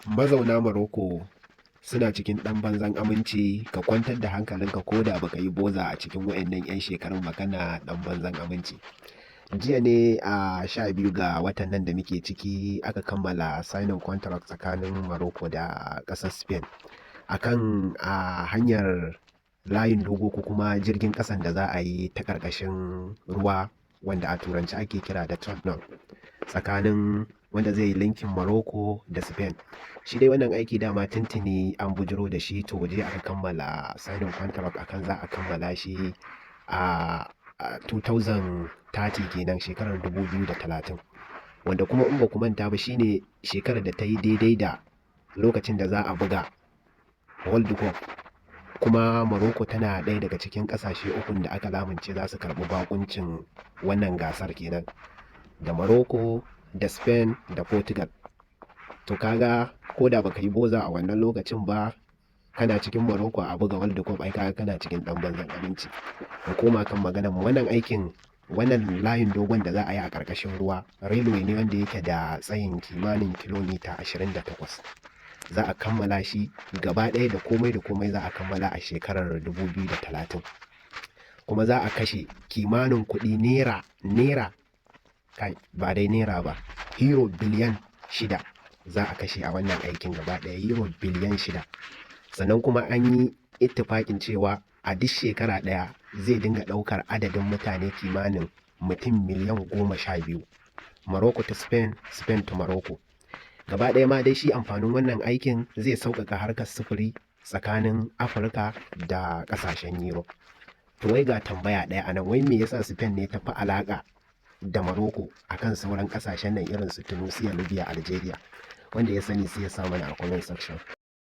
Mazauna Morocco suna cikin ɗan banzan aminci. Ka kwantar da hankalinka, ko da baka yi boza a cikin wayannan 'yan shekarun ba, kana ɗan banzan aminci. Jiya ne a 12 ga watan nan da muke ciki aka kammala signing contract tsakanin Morocco da ƙasar Spain akan a hanyar layin dogo ko kuma jirgin ƙasan da za a yi ta ƙarƙashin ruwa, wanda a Turanci ake kira da tunnel, tsakanin wanda zai yi linking Morocco da Spain. Shi dai wannan aiki dama tuntuni an bujiro da shi. To, jiya aka kammala signing contract akan za a kammala shi a 2030 kenan, shekarar 2030, wanda kuma in ba ku manta ba, shine shekarar da ta yi daidai da lokacin da za a buga World Cup. Kuma Morocco tana ɗaya daga cikin ƙasashe ukun da aka lamunce za su karɓi bakuncin wannan gasar kenan, da Morocco da Spain da Portugal. To, kaga ko da baka yi boza a wannan lokacin ba, kana cikin Morocco a buga World Cup, ai kaga kana cikin ɗan banzan aminci. Mu koma kan maganar mu. Wannan aikin, wannan layin dogon da za a yi a ƙarƙashin ruwa, railway ne wanda yake da tsayin kimanin kilomita 28. Za a kammala shi gaba ɗaya da komai da komai, za a kammala a shekarar 2030. Kuma za a kashe kimanin kuɗi naira, kai, ba dai naira ba, euro biliyan 6 za a kashe a wannan aikin gaba ɗaya, euro biliyan 6. Sannan kuma an yi ittifaƙin cewa a duk shekara ɗaya zai dinga ɗaukar adadin mutane kimanin mutum miliyan 12, Morocco to Spain, Spain to Morocco. Gaba ɗaya ma dai shi amfanin wannan aikin, zai sauƙaƙa harkar sufuri tsakanin Afirka da ƙasashen Europe. To, wai ga tambaya ɗaya a nan: wai me yasa Spain ne ta fi alaƙa da Morocco akan sauran ƙasashen nan irin su Tunisia, Libya, Algeria? Wanda ya sani sai ya sa mana a comment section.